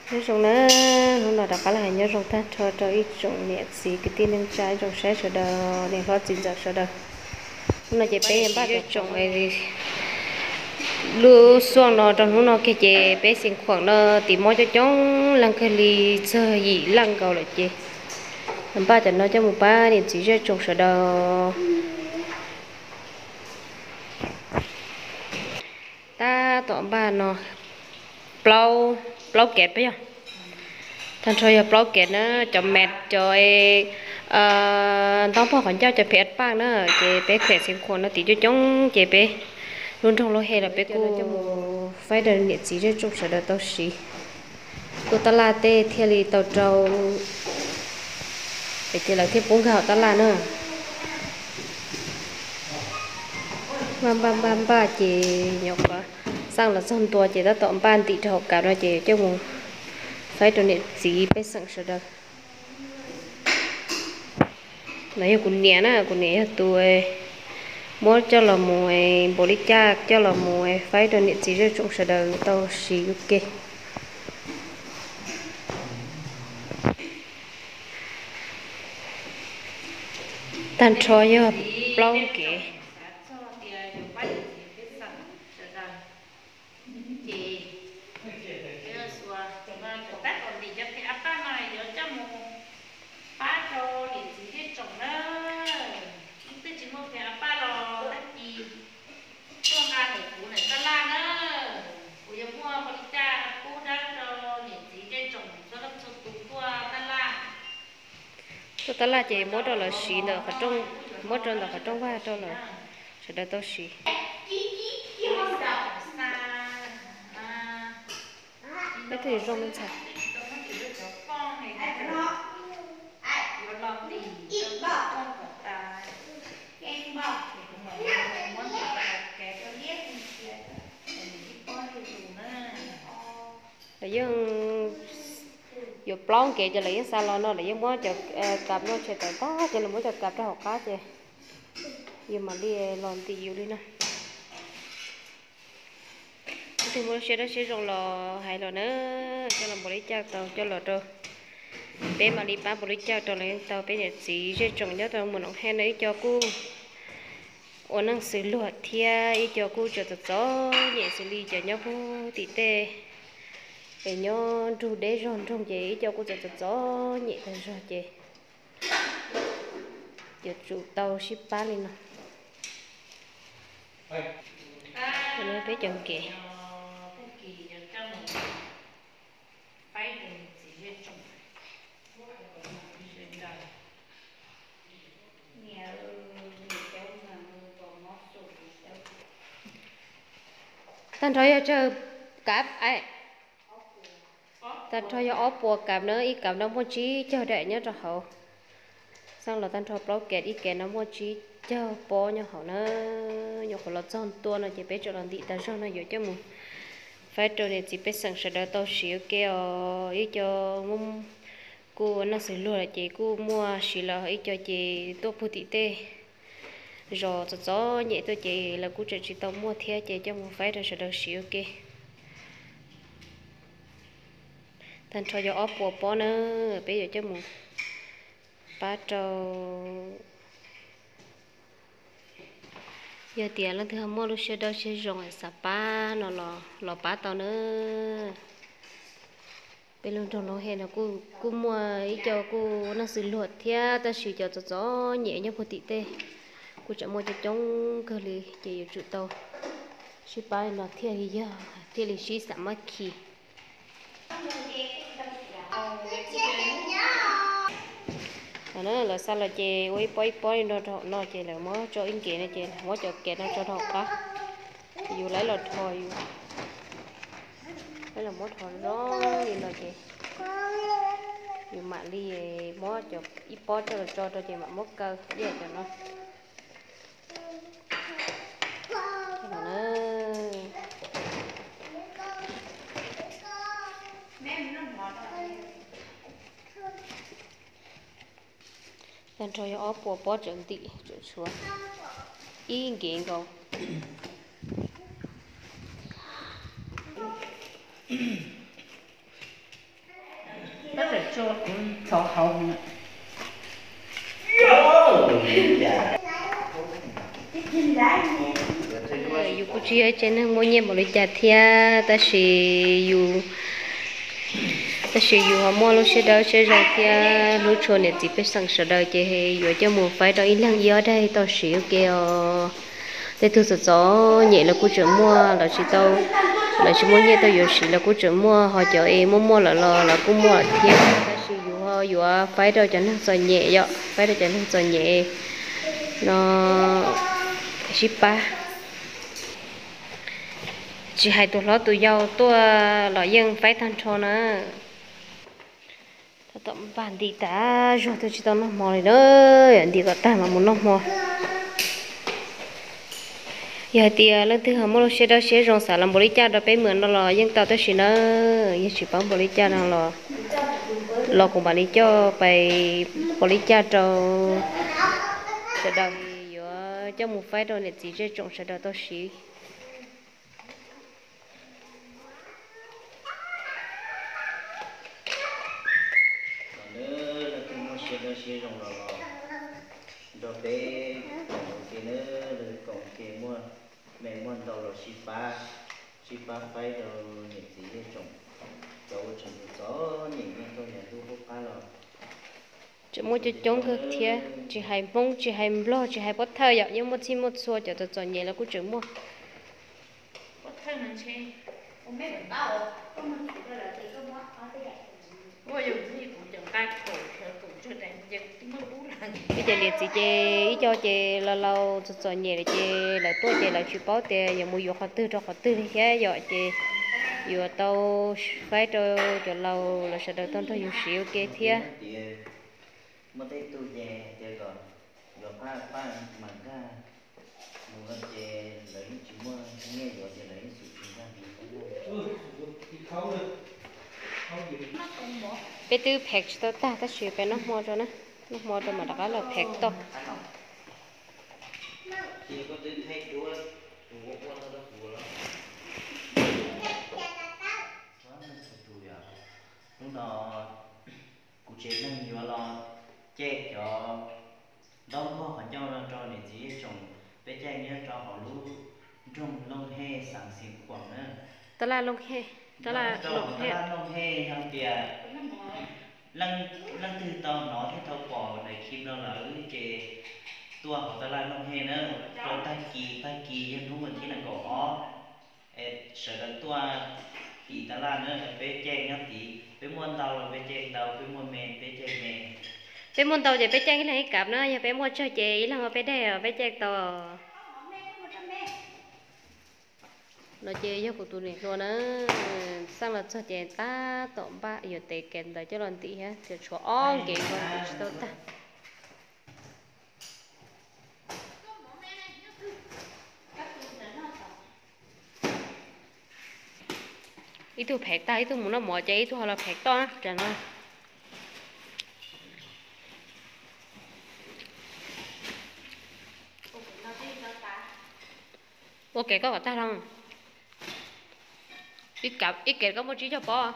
Nyob zoo na, hnub no rov qab los hais nyob zoo tag nrho rau ib tsoom niam txiv kwv tij neej tsa ib tsoom saib sawv daws, niam hlob txiv ntxawm sawv daws. Hnub no ces peb yuav npaj cov tsoom lub xuaj no rau hnub no kiag ces peb xeev khuam no tim mob coob coob leej kawg li, txog yim leej nkaus lawm ces npaj cov no coj mus pab niam txiv zej tsoom sawv daws. Tab tom npaj no plaub, plaub kev peb yog, tag nrho yog plaub kev na, cov met cov ntoob pog qhov ncauj cov phem paj na, ces peb khuam xeev khuam no tim coob coob ces peb lub nroog lub he los peb kuj faib rau niam txiv zej tsoom sawv daws tau siv. Kuj tab laj tej thiaj li tau rau, es ces lawv thiaj pub nkag hauv tab laj na. Npaj npaj npaj npaj ces nyuam qhuav xaj los txog ntua ces tab tom npaj ntim rau hauv kav no ces coj mus faib rau niam txiv pej xeem sawv daws. No yog kuv niam na, kuv niam yog tus muab coj los mus npaum li cas coj los mus faib rau niam txiv zej tsoom sawv daws tau siv ua ke. Tag nrho yog plaub kev. Ces tab tom ntim cov phem a paj no yuav coj mus pab rau niam txiv zej tsoom na. Leej twg tsis muaj phem a paj los tag kis tuaj nqa ntawm kuv ntawm tab laj na. Kuv yuav muaj npaum li cas pub dawb rau niam txiv zej tsoom txhua leej txhua tus tuaj tab laj. Tuaj tab laj ces muab rau lawv siv ntawm qhov rooj, muab rau ntawm qhov rooj vag rau lawv sawv daws tau siv. Peb twb yuav zoo me ntxhais. Lawv yeej yuav plaub kev ces lawv yeej xa los no, lawv yeej muab cov kav no tshem tawm ntog ces lawv muab cov kav rau hauv qab ces yus mam li los ntim yus li no. Tus muaj lub siab dawb siab zoo los hais los na, coj los npaum li cas tau coj los rau, peb mam li pab npaum li cas rau los yeej tau. Peb niam txiv zej tsoom nyob rau mus noom he no ib co kuj ua neej xws luag thiab ib co kuj tseem txom txom nyem xws li cov nyob puag tim tej es nyob nrug deb zog nroog ces ib co kuj tseem txom txom nyem tag zog ces yuav tsum tau sib pab li no. Peb cov nkev. Tag nrho yog tsawg kav? Tag nrho yog ob puas kav na, ib kav no muaj tsib caug daim nyob rau hauv. Xaj los tag nrho plaub kev, ib kev no muaj tsib caug pob nyob hauv na. Nyuam qhuav los txog ntua no ces peb tseem los ntim tas zog no yuav coj mus faib rau niam txiv pej xeem sawv daws tau siv ua ke os. Ib co kuj neej xws luag lawm ces kuj muaj siv los ib co ces tuaj puag tim tej zos txom txom nyem tuaj ces lawv kuj tseem tsis tau muaj thiab ces coj mus faib rau sawv daws siv ua ke. Tag nrho yog ob puas pob na, peb yuav coj mus pab rau. Yog tias leej twg ho muaj lub siab dawb siab zoo xav pab no los pab tau na. Peb lub nroog Looj Hej no kuj muaj ib co kuj neej xws luag thiab tab sis cov txom txom nyem nyob puag tim tej kuj tseem muaj coob coob kawg li ces yuav tsum tau sib pab no thiaj li yog thiaj li sib xam mab khi. Lawv xa los ces ua ib pob ib pob li no rau hauv no ces lawv muab tso ib nkev no ces muab cov kev no tso rau hauv qab. Yus lawv los rho yus, lawv los muab rho zoo li no ces yus mam li muab cov ib pob coj los tso rau ces mam muab kaw liaj cov no. Tag nrho yog ob puas pob tseem ntim tseem tshuav ib nkev nkaus. Yus kuj tsis yog ib tsev neeg muaj nyiaj npaum li cas thiab, tab sis yus, tab sis yus ho muaj lub siab dawb siab zoo thiab hlub tshua niam txiv pej xeem sawv daws ces yuav coj mus faib rau ib leeg ib ob daim tau siv ua ke os. Tej tug txom txom nyem lawv kuj tseem muaj, lawv tsis tau, lawv tsis muaj nyiaj tau yuav siv lawv kuj tseem muaj, ho cov es muaj muaj lawm los lawv kuj muaj lawm thiab, tab sis yus ho yuav faib rau cov neeg txom nyem yom, faib rau cov neeg txom nyem no sib pab. Tsis hais tus hlob tus yau tuaj los yeej faib tag nrho na. Tab tom npaj nti tas zog twb tsis tau noj hmo li na, nti kom tag mas mus noj hmo. Yog hais tias leej twg ho muaj lub siab dawb siab zoo xav los npaum li cas rau peb mws no los yeej tau tab sis na, yeej tsis paub npaum li cas no los, los kuv mam li coj pais npaum li cas rau sawv daws, yuav coj mus faib rau niam txiv zej tsoom sawv daws tau siv. Leej twg muaj siab dawb siab zoo los los nrog peb koom ua ke na, leej twg koom ua ke muaj me muaj ntau los sib pab, sib pab faib rau niam txiv zej tsoom, cov uas tseem txom nyem nyob rau yav ntuj qub qab los tseem muaj coob coob kawg thiab, tsis hais Hmoob, tsis hais Nplog, tsis hais pov thawj yom, yeej muaj txhij muaj txhua, cov txom txom nyem los kuj tseem muaj. Ib co niam txiv ces ib co ces laus laus txom txom nyem lawm ces lawv tuaj ces lawv tsis paub tias yuav mus yuav qhov twg rau qhov twg li thiab yom, ces yuav tau faib rau cov laus los sawv daws tau nrog yus siv ua ke thiab. Muaj tej tug ces hais tias kom yuav pab pab mas nkag mus no ces lawv yeej tsis muaj nyiaj yuav ces lawv yeej xub tsis nkag mus. Peb twb phev tsis tau tag tab sis peb noj hmo rau na, noj hmo rau mam rov qab los phev toj. Hnub no kuv tsev neeg yuav los caij cov ntaub npog qhov ncauj no rau niam txiv zej tsoom peb caij nyob rau hauv lub nroog Looj Hej xeev Xeev Khuam na. Taj laj Looj Hej, taj laj Looj Hej yog tias leej twg tau hnov thiab tau pom daim clip no lawm ces tuaj hauv taj laj Looj Hej na, rau tag kis, tag kis yog hnub vas thib nees nkaum ob, sawv daws tuaj tim taj laj na, peb caij nyob tid, peb muaj ntau los peb caij ntau, peb muaj me peb caij me. Peb muaj ntau ces peb caij ib leeg ib kav na, yog peb muaj tsawg ces ib leeg ua peb daim os, peb caij tau. No ces yog kuv tus niam hluas na, xaj los txog ces tab tom npaj yuav tev kev ntawd coj los ntim thiab, tseem tshuav ob nkev nkaus ntim tsis tau tag. Ib tug phev tag ib tug mus noj mov ces ib tug ho los phev toj na, tsam no. Ua kev koj kom tag los. Ib kev koj muaj tsib caug pob.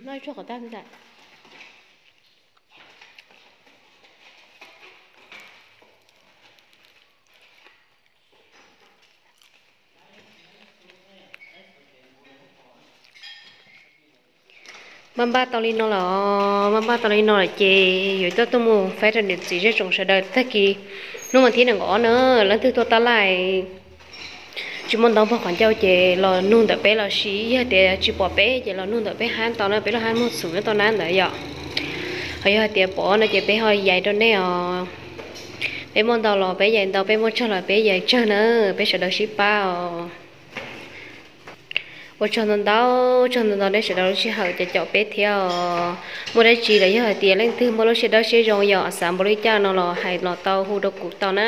Noj ib tsuag kom tag ntag. Npaj npaj tau li no lawm, npaj npaj tau li no lawm ces yuav coj tuaj mus faib rau niam txiv zej tsoom sawv daws tag kis. Hnub vas thib nees nkaum ob na, leej twg tuaj taj laj tsis muaj ntaub npog qhov ncauj ces los nug ntawm peb los sis yog tias tsis pom peb ces los nug ntawm peb hab tau na, peb lub hab muag txhuv nyob tau nab ntawd yom. Ho yog hais tias pom no ces peb ho yais rau nej os. Peb muaj ntau los peb yais ntau, peb muaj tsawg los peb yais tsawg na, peb sawv daws sib pab os. Ua tsaug ntau ntau, tsaug ntau ntau nej sawv daws lub sij hawm caum caum peb thiab os. Muaj dab tsi los yog hais tias leej twg muaj lub siab dawb siab zoo yom, xav npaum li cas no los hais los tau hu rau kuv tau na.